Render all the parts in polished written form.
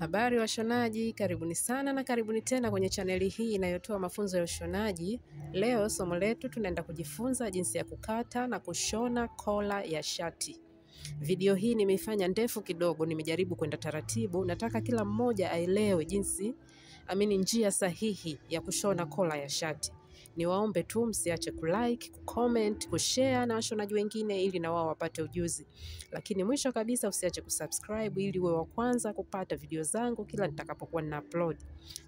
Habari washonaji, karibuni sana na karibuni tena kwenye chaneli hii inayotoa mafunzo ya ushonaji. Leo somo letu tunaenda kujifunza jinsi ya kukata na kushona kola ya shati. Video hii nimeifanya ndefu kidogo, nimejaribu kwenda taratibu. Nataka kila mmoja aelewe jinsi, amini njia sahihi ya kushona kola ya shati. Niwaombe tu msiache kulike, kucomment, kushare na washonaji wengine ili na wao wapate ujuzi. Lakini mwisho kabisa usiache kusubscribe ili uwe wa kwanza kupata video zangu kila nitakapokuwa nina upload.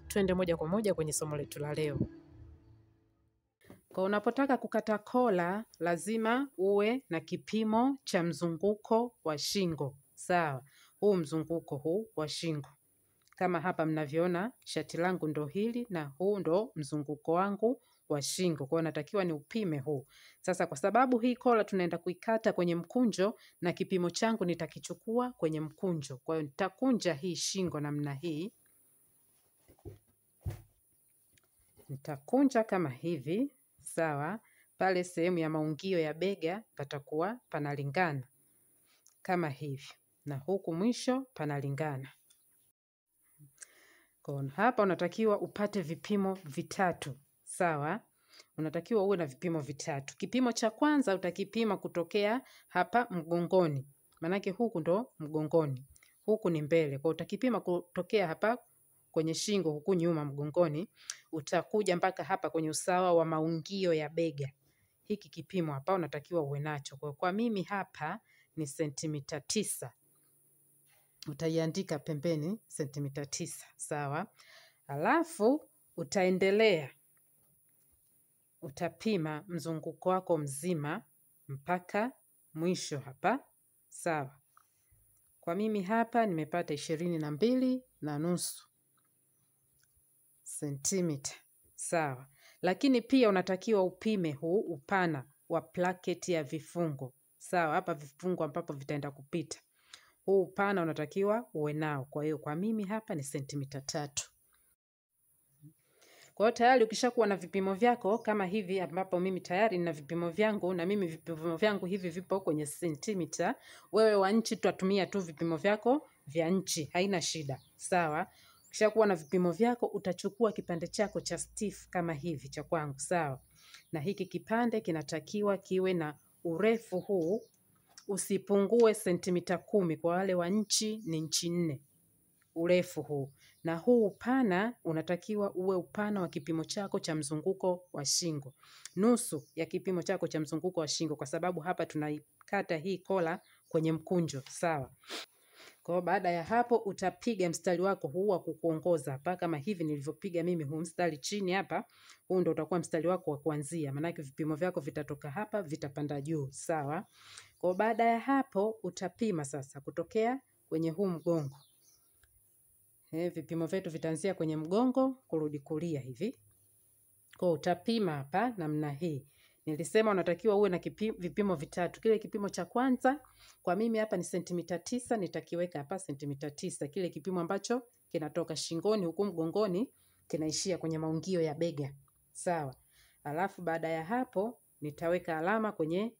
Twende moja kwa moja kwenye somo letu la leo. Kwa unapotaka kukata kola lazima uwe na kipimo cha mzunguko wa shingo. Sawa, huu mzunguko huu wa shingo. Kama hapa mnavyoona shati langu ndo hili na huu ndo mzunguko wangu wa shingo. Kwa hiyo natakiwa ni upime huu. Sasa kwa sababu hii kola tunaenda kuikata kwenye mkunjo na kipimo changu nitakichukua kwenye mkunjo. Kwa hiyo nitakunja hii shingo namna hii. Nitakunja kama hivi, sawa. Pale sehemu ya maungio ya bega patakuwa panalingana kama hivi. Na huku mwisho panalingana. Kwa hapa unatakiwa upate vipimo vitatu. Sawa? Unatakiwa uwe na vipimo vitatu. Kipimo cha kwanza utakipima kutokea hapa mgongoni. Manake huku ndo mgongoni. Huku ni mbele. Kwa utakipima kutokea hapa kwenye shingo huku nyuma mgongoni, utakuja mpaka hapa kwenye usawa wa maungio ya bega. Hiki kipimo hapa unatakiwa uwe nacho. Kwa mimi hapa ni sentimita 9. Utaiandika pembeni sentimita 9, sawa? Alafu utaendelea, utapima mzunguko wako mzima mpaka mwisho hapa, sawa? Kwa mimi hapa nimepata 22.5 sentimita, sawa? Lakini pia unatakiwa upime huu upana wa plaketi ya vifungo, sawa? Hapa vifungo ambapo vitaenda kupita. Huu upana unatakiwa uwe nao. Kwa hiyo kwa mimi hapa ni sentimita 3. Kwa hiyo tayari ukishakuwa na vipimo vyako kama hivi ambapo mimi tayari nina vipimo vyangu na mimi vipimo vyangu hivi vipo kwenye sentimita. Wewe wa nchi tutatumia tu vipimo vyako vya nchi, haina shida. Sawa? Ukishakuwa na vipimo vyako utachukua kipande chako cha stiff kama hivi cha kwangu, sawa? Na hiki kipande kinatakiwa kiwe na urefu huu usipungue sentimita 10. Kwa wale wa nchi ni nchi 4 urefu huu. Na huu upana unatakiwa uwe upana wa kipimo chako cha mzunguko wa shingo. Nusu ya kipimo chako cha mzunguko wa shingo, kwa sababu hapa tunaikata hii kola kwenye mkunjo, sawa? Kwa baada ya hapo utapiga mstari wako huu wa kukuongoza hapa kama hivi nilivyopiga mimi huu mstari chini hapa. Huu ndio utakuwa mstari wako wa kuanzia, maana vipimo vyako vitatoka hapa vitapanda juu, sawa? Kwa baada ya hapo utapima sasa kutokea kwenye huu mgongo. Vipimo vyetu vitaanzia kwenye mgongo kurudi kulia hivi. Kwa utapima hapa namna hii. Nilisema unatakiwa uwe na vipimo vitatu. Kile kipimo cha kwanza kwa mimi hapa ni sentimita 9, nitakiweka hapa sentimita 9. Kile kipimo ambacho kinatoka shingoni huku mgongoni kinaishia kwenye maungio ya bega. Sawa. Alafu baada ya hapo nitaweka alama kwenye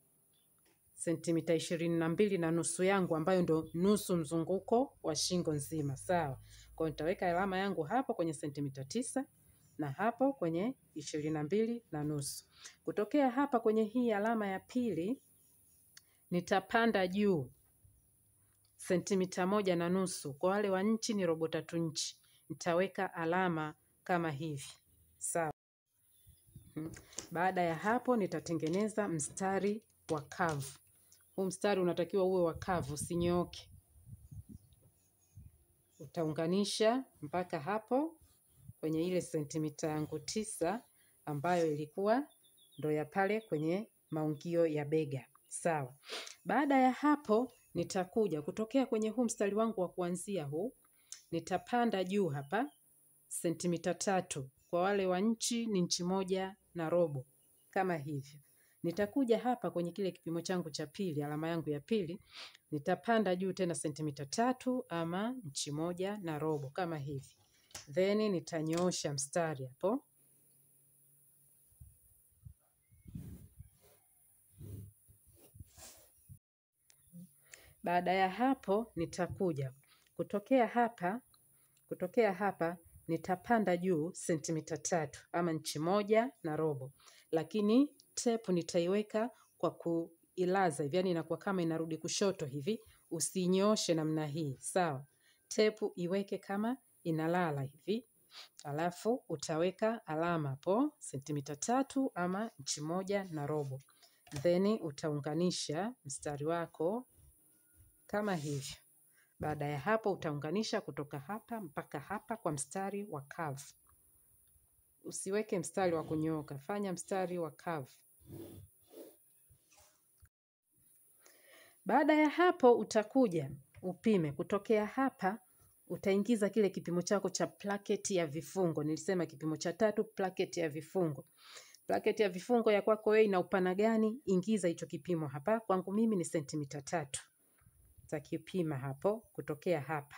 sentimita 22.5 yangu ambayo ndo nusu mzunguko wa shingo nzima, sawa? Kwa nitaweka alama yangu hapo kwenye sentimita 9 na hapo kwenye 22.5. Kutokea hapa kwenye hii alama ya pili nitapanda juu sentimita 1.5. Kwa wale wa nchi ni 3.25 nchi. Nitaweka alama kama hivi, sawa? Baada ya hapo nitatengeneza mstari wa kavu. Huu mstari unatakiwa uwe wa kavu, usinyooke. Utaunganisha mpaka hapo kwenye ile sentimita yangu 9 ambayo ilikuwa ndo ya pale kwenye maungio ya bega, sawa? Baada ya hapo nitakuja kutokea kwenye huu mstari wangu wa kuanzia huu, nitapanda juu hapa sentimita 3. Kwa wale wa nchi ni nchi 1.25 kama hivyo. Nitakuja hapa kwenye kile kipimo changu cha pili, alama yangu ya pili, nitapanda juu tena sentimita 3 ama nchi 1.25 kama hivi. Then nitanyoosha mstari hapo. Baada ya hapo nitakuja kutokea hapa Kutokea hapa nitapanda juu sentimita 3 ama inchi 1.25. Lakini tepu nitaiweka kwa kuilaza hivi, yani inakuwa kama inarudi kushoto hivi, usinyoshe namna hii, sawa? Tepu iweke kama inalala hivi. Alafu utaweka alama hapo sentimita 3 ama inchi 1.25. Then utaunganisha mstari wako kama hivi. Baada ya hapo utaunganisha kutoka hapa mpaka hapa kwa mstari wa curve. Usiweke mstari wa kunyooka, fanya mstari wa curve. Baada ya hapo utakuja upime kutokea hapa, utaingiza kile kipimo chako cha plaketi ya vifungo. Nilisema kipimo cha 3 plaketi ya vifungo. Plaketi ya vifungo ya kwako wewe ina upana gani? Ingiza hicho kipimo hapa. Kwangu mimi ni sentimita 3. Nitakipima hapo kutokea hapa.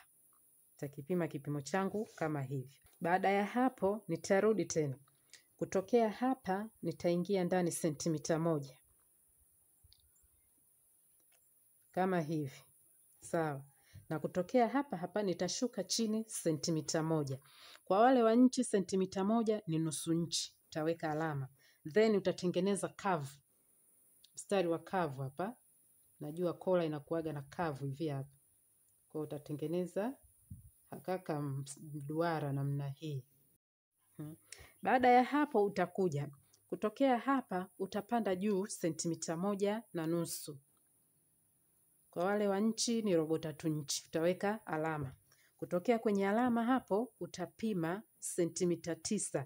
Nitakipima kipimo changu kama hivi. Baada ya hapo nitarudi tena. Kutokea hapa nitaingia ndani sentimita 1. Kama hivi. Sawa. Na kutokea hapa hapa nitashuka chini sentimita 1. Kwa wale wa nchi sentimita 1 ni nusu nchi. Utaweka alama. Then utatengeneza curve. Mstari wa curve hapa. Najua kola inakuaga na curve hivi hapa. Kwa utatengeneza hakaka duara namna hii. Baada ya hapo utakuja kutokea hapa utapanda juu sentimita 1.5. Kwa wale wa nchi ni 3.25 nchi. Utaweka alama. Kutokea kwenye alama hapo utapima sentimita 9.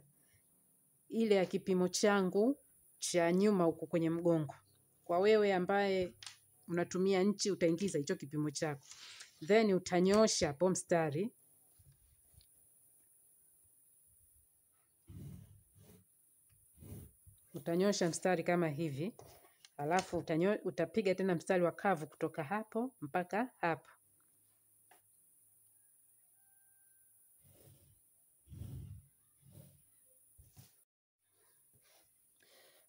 Ile ya kipimo changu cha nyuma huku kwenye mgongo. Kwa wewe ambaye unatumia nchi utaingiza hicho kipimo chako. Then utanyosha hapo mstari. Utanyosha mstari kama hivi. Alafu utapiga tena mstari wa kavu kutoka hapo mpaka hapo.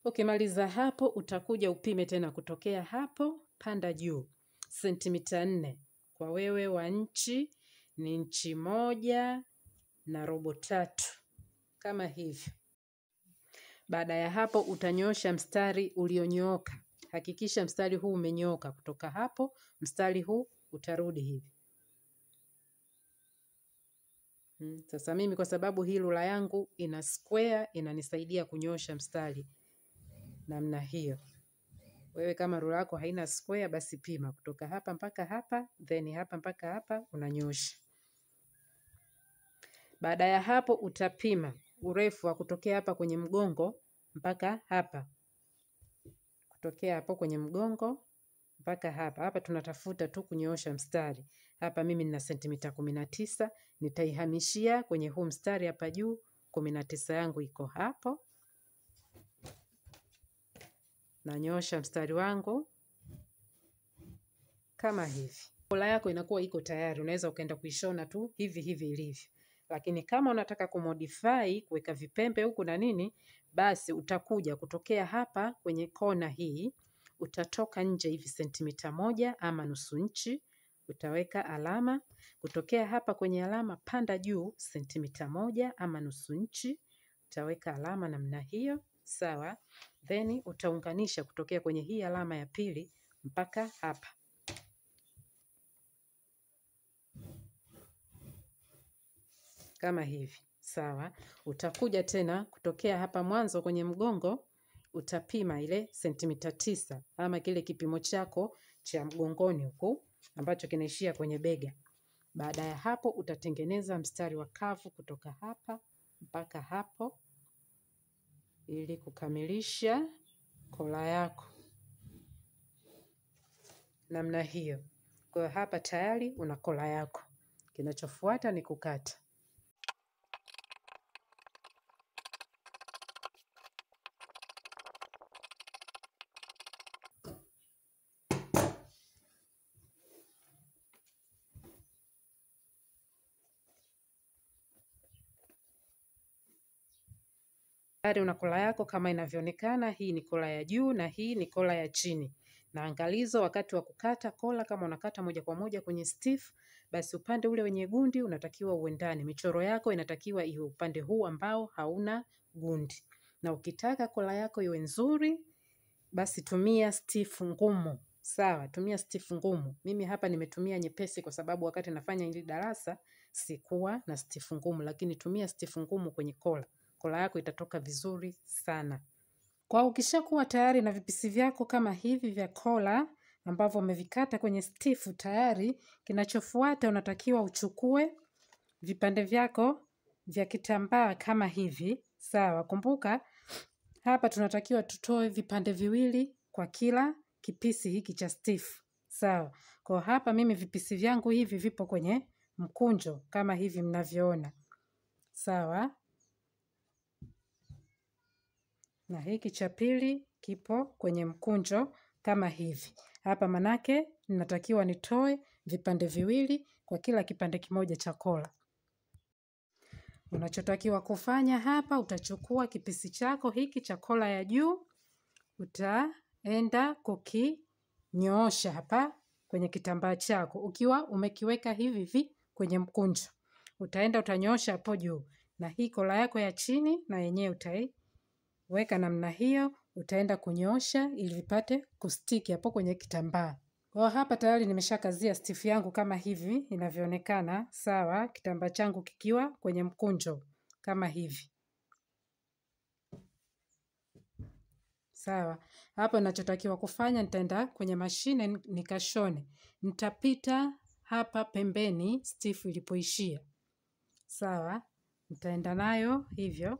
Ukimaliza hapo utakuja upime tena kutokea hapo panda juu sentimita 4. Kwa wewe wa nchi ni inchi 1.75 kama hivi. Baada ya hapo utanyosha mstari ulionyooka. Hakikisha mstari huu umenyooka. Kutoka hapo mstari huu utarudi hivi. Sasa mimi kwa sababu hii rula yangu ina square inanisaidia kunyosha mstari namna hiyo. Wewe kama rula yako haina square basi pima kutoka hapa mpaka hapa, then hapa mpaka hapa unanyosha. Baada ya hapo utapima urefu wa kutokea hapa kwenye mgongo mpaka hapa. Kutokea hapo kwenye mgongo mpaka hapa. Hapa tunatafuta tu kunyoosha mstari. Hapa mimi nina sentimita 19, nitaihamishia kwenye huu mstari hapa juu. 19 yangu iko hapo. Nanyoosha mstari wangu kama hivi. Kola yako inakuwa iko tayari, unaweza ukaenda kuishona tu hivi hivi ilivyo. Lakini kama unataka kumodify, kuweka vipembe huku na nini, basi utakuja kutokea hapa kwenye kona hii, utatoka nje hivi sentimita 1 ama nusu nchi, utaweka alama. Kutokea hapa kwenye alama panda juu sentimita 1 ama nusu nchi, utaweka alama namna hiyo, sawa? Then utaunganisha kutokea kwenye hii alama ya pili mpaka hapa. Kama hivi, sawa? Utakuja tena kutokea hapa mwanzo kwenye mgongo, utapima ile sentimita 9 ama kile kipimo chako cha mgongoni huku ambacho kinaishia kwenye bega. Baada ya hapo utatengeneza mstari wa kavu kutoka hapa mpaka hapo ili kukamilisha kola yako namna hiyo. Kwa hapa tayari una kola yako. Kinachofuata ni kukata. Tayari una kola yako kama inavyoonekana. Hii ni kola ya juu na hii ni kola ya chini. Na angalizo wakati wa kukata kola, kama unakata moja kwa moja kwenye stiff, basi upande ule wenye gundi unatakiwa uendane. Michoro yako inatakiwa iwe upande huu ambao hauna gundi. Na ukitaka kola yako iwe nzuri, basi tumia stifu ngumu. Sawa, tumia stifu ngumu. Mimi hapa nimetumia nyepesi kwa sababu wakati nafanya hili darasa sikuwa na stifu ngumu, lakini tumia stifu ngumu kwenye kola. Kola yako itatoka vizuri sana. Kwa ukishakuwa tayari na vipisi vyako kama hivi vya kola ambavyo umevikata kwenye stifu tayari, kinachofuata unatakiwa uchukue vipande vyako vya kitambaa kama hivi. Sawa, kumbuka hapa tunatakiwa tutoe vipande viwili kwa kila kipisi hiki cha stifu. Sawa, kwa hapa mimi vipisi vyangu hivi vipo kwenye mkunjo kama hivi mnavyoona. Sawa, na hiki cha pili kipo kwenye mkunjo kama hivi. Hapa manake ninatakiwa nitoe vipande viwili kwa kila kipande kimoja cha kola. Unachotakiwa kufanya hapa, utachukua kipisi chako hiki cha kola ya juu, utaenda kukinyoosha hapa kwenye kitambaa chako ukiwa umekiweka hivi hivi kwenye mkunjo. Utaenda utanyoosha hapo juu, na hii kola yako ya chini na yenyewe utaiweka namna hiyo, utaenda kunyoosha ili vipate kustiki hapo kwenye kitambaa. Kwa hapa tayari nimeshakazia stifu yangu kama hivi inavyoonekana. Sawa, kitambaa changu kikiwa kwenye mkunjo kama hivi. Sawa, hapo ninachotakiwa kufanya, nitaenda kwenye mashine nikashone. Nitapita hapa pembeni stifu ilipoishia. Sawa, nitaenda nayo hivyo,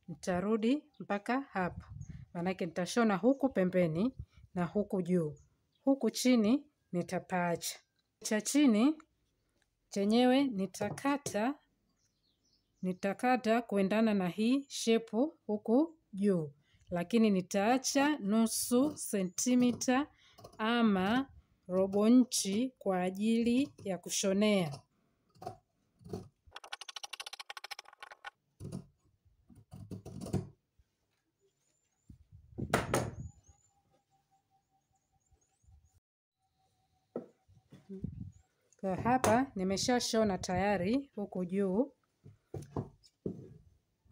nitarudi mpaka hapo. Maanake nitashona huku pembeni na huku juu. Huku chini nitapaacha. Cha chini chenyewe nitakata kuendana na hii shepu huku juu, lakini nitaacha nusu sentimita ama robo inchi kwa ajili ya kushonea. Kwa hapa nimeshashona tayari huku juu.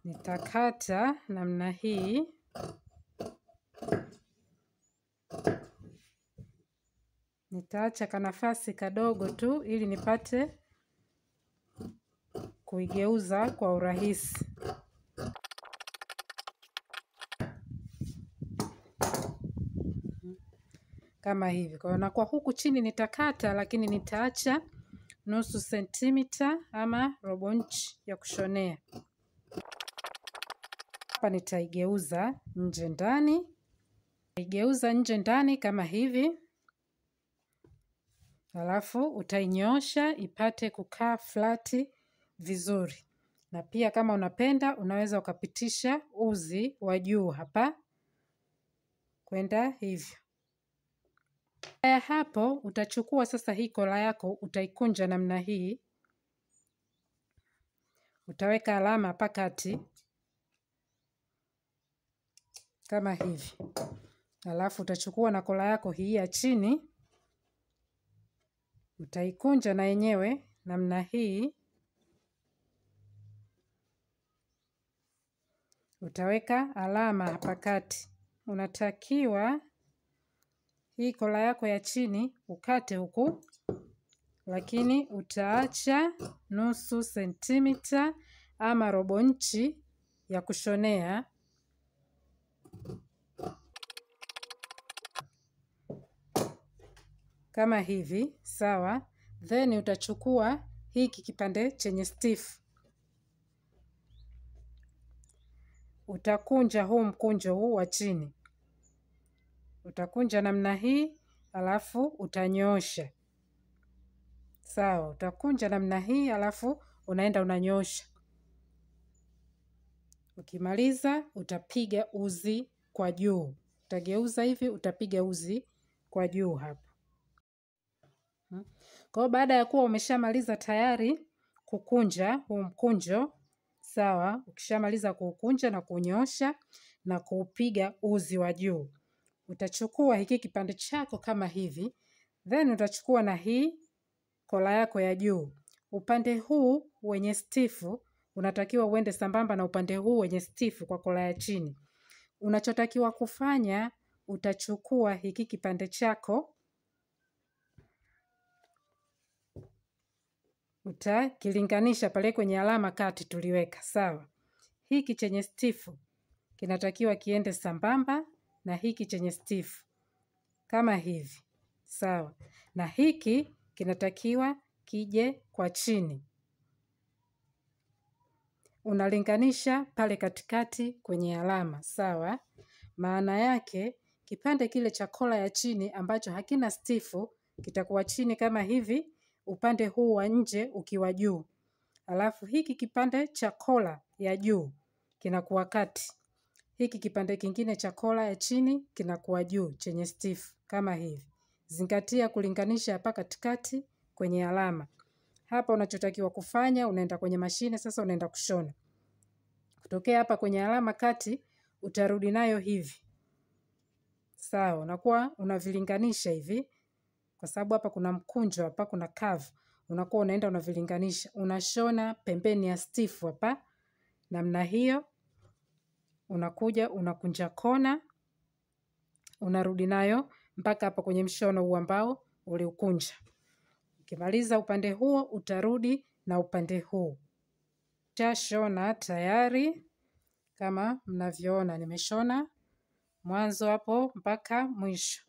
Nitakata namna hii. Nitaacha kanafasi kadogo tu ili nipate kuigeuza kwa urahisi. Kama hivi. Kwa na kwa huku chini nitakata, lakini nitaacha nusu sentimita ama robo inchi ya kushonea. Hapa nitaigeuza nje ndani. Igeuza nje ndani kama hivi. Alafu utainyoosha ipate kukaa flati vizuri. Na pia kama unapenda unaweza ukapitisha uzi wa juu hapa kwenda hivyo. Haya, hapo utachukua sasa hii kola yako, utaikunja namna hii. Utaweka alama hapa kati kama hivi. Alafu utachukua na kola yako hii ya chini, utaikunja na yenyewe namna hii. Utaweka alama hapa kati. Unatakiwa hii kola yako ya chini ukate huku, lakini utaacha nusu sentimita ama robo inchi ya kushonea. Kama hivi, sawa. Then utachukua hiki kipande chenye stiff. Utakunja huu mkunjo huu wa chini. Utakunja namna hii, alafu utanyoosha. Sawa, utakunja namna hii, alafu unaenda unanyoosha. Ukimaliza utapiga uzi kwa juu. Utageuza hivi, utapiga uzi kwa juu hapo. Kwa baada ya kuwa umeshamaliza tayari kukunja huu mkunjo, sawa, ukishamaliza kukunja na kunyoosha na kuupiga uzi wa juu, utachukua hiki kipande chako kama hivi, then utachukua na hii kola yako ya juu. Upande huu wenye stifu unatakiwa uende sambamba na upande huu wenye stifu kwa kola ya chini. Unachotakiwa kufanya, utachukua hiki kipande chako, utakilinganisha pale kwenye alama kati tuliweka, sawa. Hiki chenye stifu kinatakiwa kiende sambamba na hiki chenye stifu kama hivi, sawa. Na hiki kinatakiwa kije kwa chini. Unalinganisha pale katikati kwenye alama, sawa. Maana yake kipande kile cha kola ya chini ambacho hakina stifu kitakuwa chini kama hivi, upande huu wa nje ukiwa juu. Alafu hiki kipande cha kola ya juu kinakuwa kati. Hiki kipande kingine cha kola ya chini kinakuwa juu chenye stifu kama hivi. Zingatia kulinganisha hapa katikati kwenye alama. Hapa unachotakiwa kufanya, unaenda kwenye mashine sasa, unaenda kushona. Kutokea hapa kwenye alama kati utarudi nayo hivi. Sawa, unakuwa unavilinganisha hivi kwa sababu hapa kuna mkunjo, hapa kuna curve. Unakuwa unaenda unavilinganisha. Unashona pembeni ya stifu hapa namna hiyo. Unakuja unakunja kona, unarudi nayo mpaka hapa kwenye mshono huu ambao uliukunja. Ukimaliza upande huo utarudi na upande huu. Shona tayari kama mnavyoona nimeshona mwanzo hapo mpaka mwisho.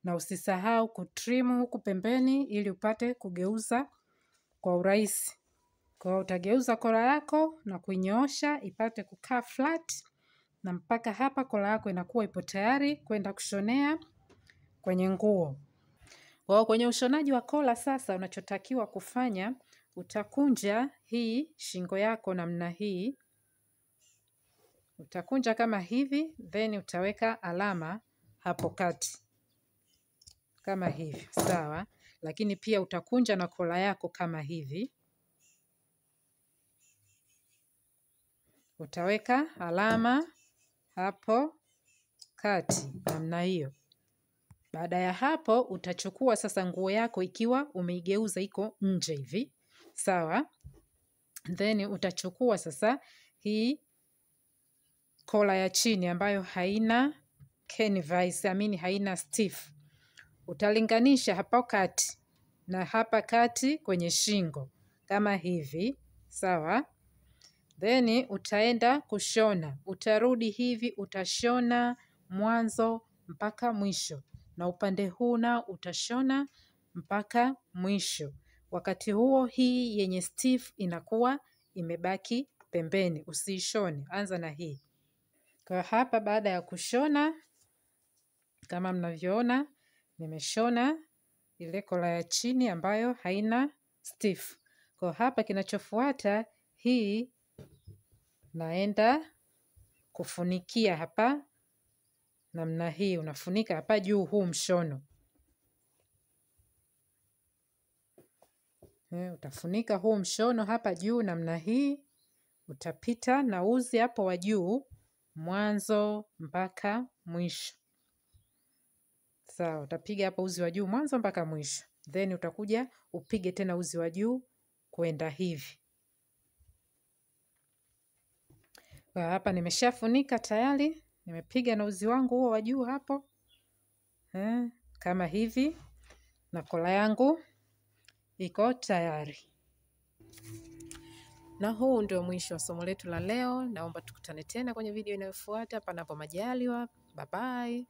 Na usisahau kutrimu huku pembeni ili upate kugeuza kwa urahisi. Kwa utageuza kola yako na kuinyoosha ipate kukaa flat, na mpaka hapa kola yako inakuwa ipo tayari kwenda kushonea kwenye nguo. Kwa kwenye ushonaji wa kola sasa, unachotakiwa kufanya, utakunja hii shingo yako namna hii. Utakunja kama hivi, then utaweka alama hapo kati kama hivi, sawa. Lakini pia utakunja na kola yako kama hivi. Utaweka alama hapo kati namna hiyo. Baada ya hapo utachukua sasa nguo yako ikiwa umeigeuza iko nje hivi, sawa. Then utachukua sasa hii kola ya chini ambayo haina canvas, haina stiff. Utalinganisha hapo kati na hapa kati kwenye shingo kama hivi, sawa. Then utaenda kushona. Utarudi hivi, utashona mwanzo mpaka mwisho. Na upande huu nao utashona mpaka mwisho. Wakati huo hii yenye stiff inakuwa imebaki pembeni, usiishone, anza na hii. Kwa hapa baada ya kushona kama mnavyoona nimeshona ile kola ya chini ambayo haina stiff. Kwa hapa kinachofuata hii naenda kufunikia hapa namna hii. Unafunika hapa juu huu mshono. Utafunika huu mshono hapa juu namna hii. Utapita na uzi hapo wa juu mwanzo mpaka mwisho. Sawa, utapiga hapo uzi wa juu mwanzo mpaka mwisho. Then utakuja upige tena uzi wa juu kwenda hivi. Kwa hapa nimeshafunika tayari, nimepiga na uzi wangu huo wa juu hapo. Kama hivi, na kola yangu iko tayari. Na huu ndio mwisho wa somo letu la leo. Naomba tukutane tena kwenye video inayofuata panapo majaliwa. Bye bye.